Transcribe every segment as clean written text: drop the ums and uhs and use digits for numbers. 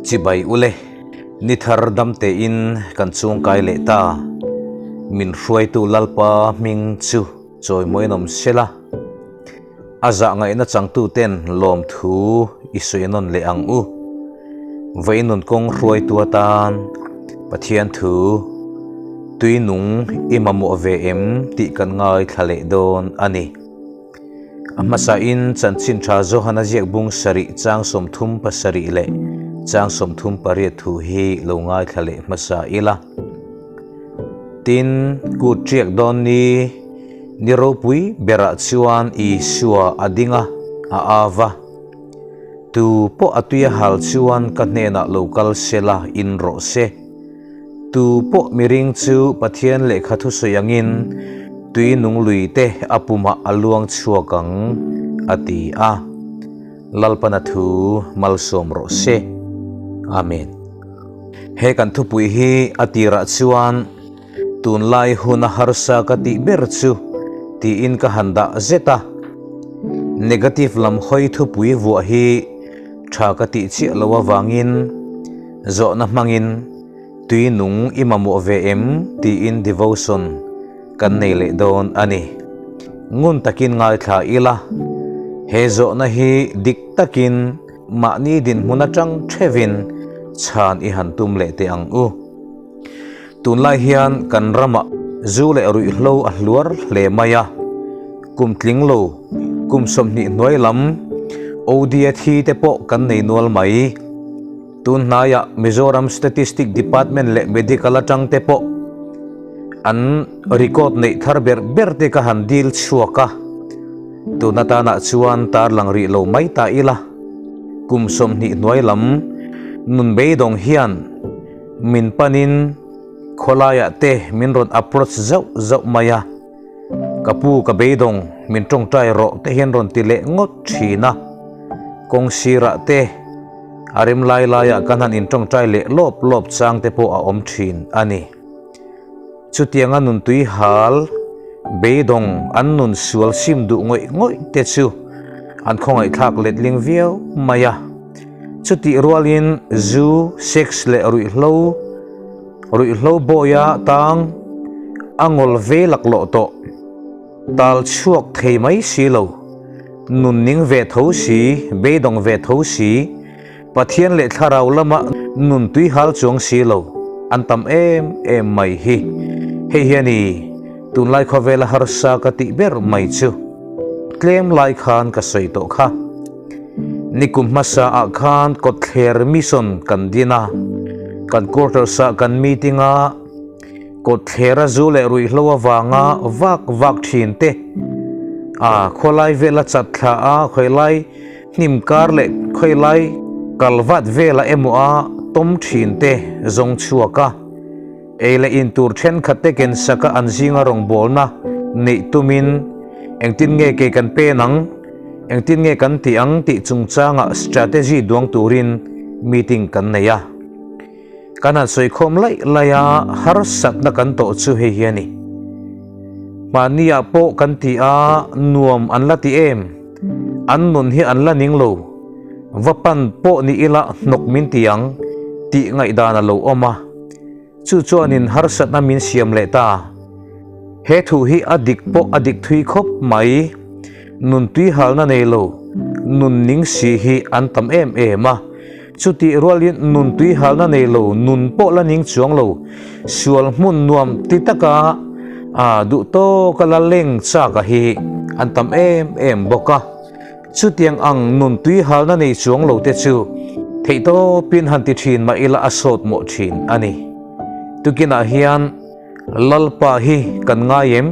Chibai ule, ni thar dam tein kan chungkai leh ta. Min hruaitu Lalpa hming chu chawimawi an awm sela, a zah ngaihna changtuten lawmthu i sawi nawn leh ang u. Vainun kawng hruaitu atan Pathian thu tui nung i mamawh ve em tih kan ngaithla leh dawn a ni. A hmasain chanchin tha Johana ziak bung sarih chang 37 leh chang 38 thu hi lo ngaithla leh hmasa ila. Tin, kut ṭiak dawn ni ni ropui berah chuan Isua a ding a, a au va. Tu pawh a tui a hal chuan ka hnenah lo kal sela in rawh se. Tu pawh miring chu Pathian lehkha thusawi angin tui nung lui te a pumah a luang chhuak ang, a ti a. Lalpana thu malsawm rawh se. Amen. He kan thupui hi a tirah chuan tunlai huna harsa ka tih ber chu tiin ka han dah zet a. Negative lam hawi thupui vuah hi tha ka tih chiah lo avangin zawhna hmangin tui nung i mamawh ve em tiin devotion kan nei leh dawn a ni. Ngun takin ngaithla ila, he zawhna hi dik takin Mahni dinhmun atang thevin chhan i han tum leh teh ang u. Tunlai hian kan ramah zu leh ruihhlo a hluar hle mai a, kum tling lo, kum 20 hnuai lam OD-a thi te pawh kan nei nual mai. Tun hnaiah Mizoram Statistic Department leh Medical atang te pawh an record neih thar ber ber te ka han dil chhuak a. Tun atanah chuan tarlang rih lo mai ta ila, kum 20 hnuai lam nun beidawng hian min panin khawlaiah te min rawn approach zauh zauh mai a, ka pu ka beidawng min tawngtai rawh te hian rawn ti leh ngawt thin a, kawng sirah te a rem lai laiah kan han intawngtai leh lawp lawp chang te pawh a awm thin a ni. Chutianga nun tui hal, beidawng an nun sual sim duh ngawih ngawih te chu an khawngaihthlak letling viau mai a. Chutih rualin zu, sex leh ruihhlo, ruihhlo bawia tang a ngawl ve laklawh tawh, tal chhuak thei mai si lo, nun ning ve tho si, beidawng ve tho si, Pathian leh thlarau lama nun tui hal chuang si lo an tam em em mai hi. Hei hi a ni, tunlai khawvela harsa ka tih ber mai chu. Tlem lai khan ka sawi tawh kha. Nikum hmasa ah khan kawtthler mission kan din a, kan quarters ah kan meeting a, kawtthlera zu leh ruihhlo avanga vak vak thin te, a khawlai vela chat thla a khawilai Hnim kar leh khawilai kal vat vela emaw a tawm thin te zawng chhuak a, ei leh in tur thenkhat te ken saka an zinga rawngbawlna neih tumin engtin nge kei kan pen ang, engtin nge kan tih ang tih chungchangah strategy duang turin meeting kan nei a. Kan han sawi khawm laih laih a, harsatna kan tawh chu hei hi a ni. Mahniah pawh kan ti a, nuam an la ti em? An nun hi an la ning lo. Va pan pawh ni ila hnawk min ti ang tih ngaihdan a lo awm a. Chu chuanin harsatna min siam leh ta. He thu hi a dik pawh a dik thui khawp mai. Nun tui halna nei lo, nun ning si hi an tam em em a. Chutih rualin nun tui halna nei lo, nun pawh la ning chuang lo, sual hmun nuam ti taka a duh tawka la leng chak a hi an tam em em bawk a. Chutiang ang nun tui halna nei chuang lo te chu theihtawpin han ti thin mah ila a sawt mawh thin a ni. Tukinah hian Lalpa hi kan ngai em?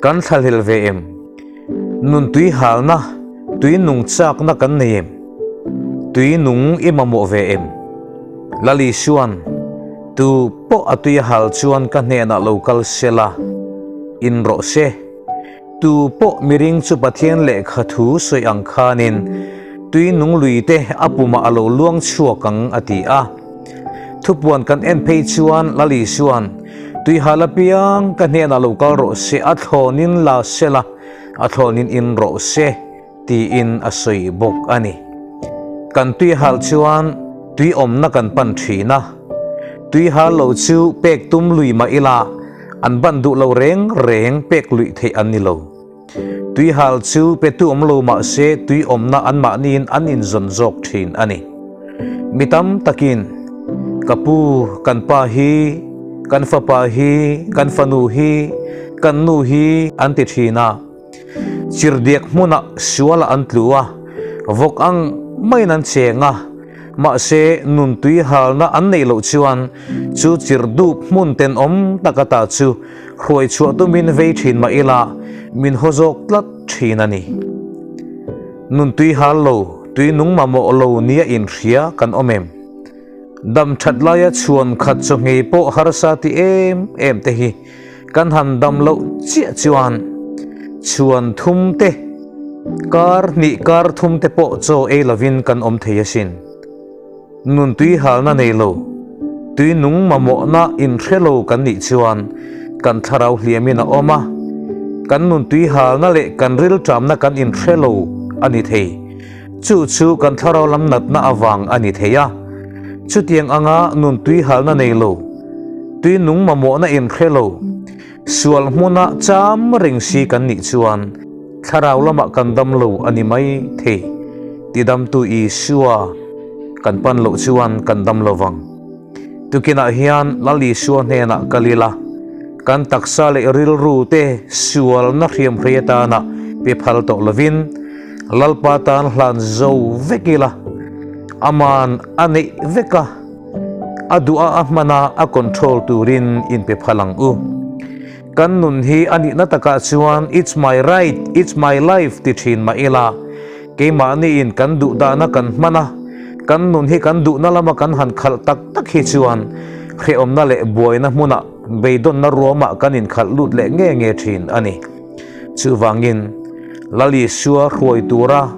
Kan thlahlel ve em? Nun tui halna, tui nung chakna kan nei em? Tui nung i mamawh ve em? Lal Isuan, Tu pawh a tui a hal chuan ka hnenah lo kal sela, in rawh se. Tu pawh miring chu Pathian lehkha thu sawi ang khanin tui nung lui te a pumah a lo luang chhuak ang a ti a. Thupuan kan en phei chuan Lal Isuan, Tui hal apiang ka hnenah lo kal rawh se, a thlawnin la sela, a thlawnin in rawh se, tiin a sawi bawk a ni. Kan tui hal chuan tui awmna kan pan thin a, tui hal lo chu pek tum lui mah ila an ban duh lo reng reng pek luih theih an ni lo. Tui hal chu petu awm lo mah se tui awmna anmahniin an inzawn zawk thin a ni. Mi tam takin, Ka pu, kan pa hi, kan fapa hi, kan fanu hi, kan nu hi an ti thin a. Chirhdiak hmunah sualah an tlu a, vawk ang maiin an cheng a, mahse nun tui halna an neih loh chuan chu chirhdup hmun tenawm tak ata chu hruai chhuah tumin vei thin mah ila min haw zawk tlat thin a ni. Nun tui hal lo, tui nung mamawh lo nia inhria kan awm em? Dam that laia chhuan khat chaw nghei pawh harsa ti em em te hi Kan han dam loh chiah chuan chhuan thum te, kar hnih kar thum te pawh chaw ei lovin kan awm thei asin. Nun tui halna nei lo, tui nung mamawhna inhre lo kan nih chuan kan thlarau hliamin a awm a, kan nun tui halna leh kan rilṭamna kan inhre lo a ni thei. Chu chu kan thlarau lam natna avang a ni thei a. Chutiang anga nun tui halna nei lo, tui nung mamawhna inhre lo, sual hmuna cham reng si kan nih chuan thlarau lamah kan dam lo a ni mai thei. Tidamtu Isua kan pan loh chuan kan dam lo vang. Tukinah hian Lal Isua hnenah kal ila, kan taksa leh rilru te sualna hriamhrei atana pe phal tawh lovin Lalpa tan hlan zo vek ila, aman a neih vek a, a duh a a hman a, a control turin inpe phal ang u. Kan nun hi a nihna takah chuan it's my right, it's my life ti thin mah ila, keimahniin kan duh dahna kan hman a, kan nun hi kan duhna lama kan han khalh tak tak hi chuan hrehawmna leh buaina hmunah beidawnna ruamah kan inkhalh lut leh nge nge thin a ni. Chuvangin Lal Isua hruai tura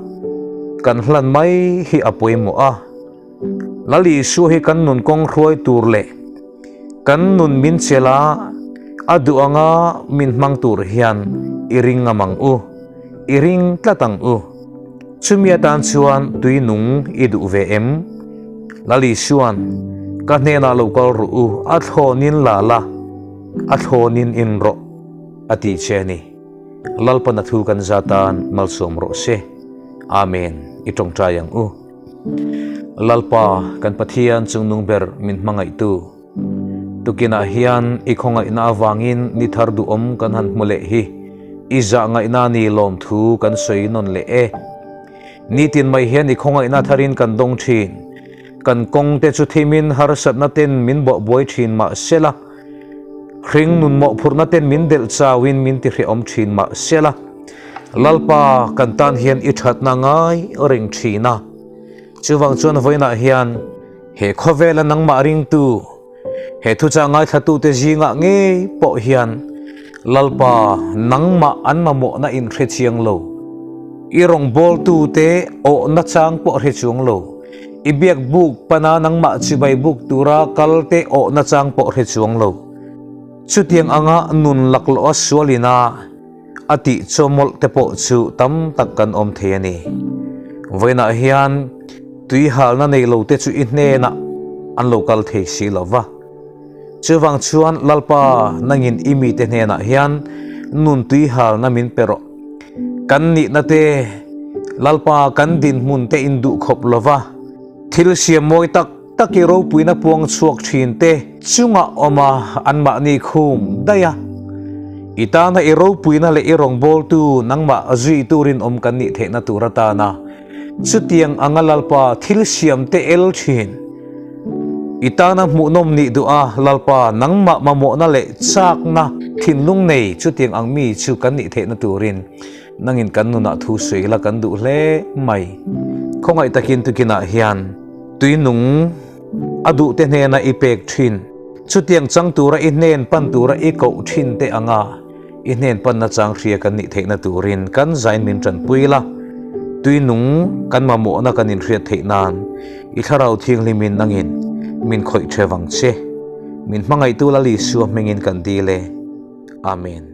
kan hlan mai hi a pawimawh a. Lal Isua hi kan nun kawng hruai tur leh kan nun min chelh a, a duh anga min hmang tur hian i ring ngam ang u, i ring tlat ang u. Chumi atan chuan tui nung i duh ve em? Lal Isua'n, Ka hnenah lo kal rawh u, a thlawnin la la, a thlawnin in rawh, a tih che a ni. Lalpan a thu kan zatan malsawm rawh se. Amen. I tawngtai ang u. Lalpa, kan Pathian chungnung ber min hmangaihtu, tukinah hian i khawngaihna avangin ni thar duhawm kan han hmu leh hi i zahngaihna ni lawmthu kan sawi nawn leh e. Nitin mai hian i khawngaihna tharin kan dawng thin. Kan kawngte chu thimin harsatna ten min bawhbuai thin mah sela, hring nun mawhphurhna ten min delh chauhin min tihrehawm thin mah sela, Lalpa kan tan hian i thatna ngai reng thin a. Chuvang chuan vawiinah hian he khawvela nangmah ringtu, he thuchah ngaithlatute zingah ngei pawh hian Lalpa nangmah an mamawhna inhre chiang lo, i rawngbawltute awhna chang pawh hre chuang lo, i biak buk pana nangmah chibai buk tura kalte awhna chang pawh hre chuang lo. Chutiang anga nun laklawh a sualin a, A tih chaw mawlh te pawh chu tam tak kan awm thei a ni. Vawiinah hian tui halna nei lo te chu i hnenah an lo kal thei si lo va. Chuvang chuan Lalpa nangin i mite hnenah hian nun tui halna min pe rawh. Kan nihna te, Lalpa kan dinhmun te in duh khawp lo va. Thil siam mawi tak tak i ropuina puang chhuak thin te chungah awm a anmahni khum daih a. I tana i ropuina leh i rawngbawltu nangmah zui turin awm kan nih theihna tur atana chutiang anga Lalpa thil siam te el thin. I tana hmuhnawm nih duh a Lalpa nangmah mamawhna leh chakna thinlung nei chutiang ang mi chu kan nih theihna turin Nangin kan nunah thu sawi la kan duh hle mai. Khawngaih takin tukinah hian tui nung a duhte hnena i pek thin. Chutiang chang tura i hnen pan tura i koh thin te anga i hnen panna chang hria kan nih theihna turin kan zain min tanpui la. Tui nung kan mamawhna kan inhriat theih nan i thlarau thianghlimin nangin min khawih the vang che. Min hmangaihtu Lal Isua hmingin kan dil e. Amen.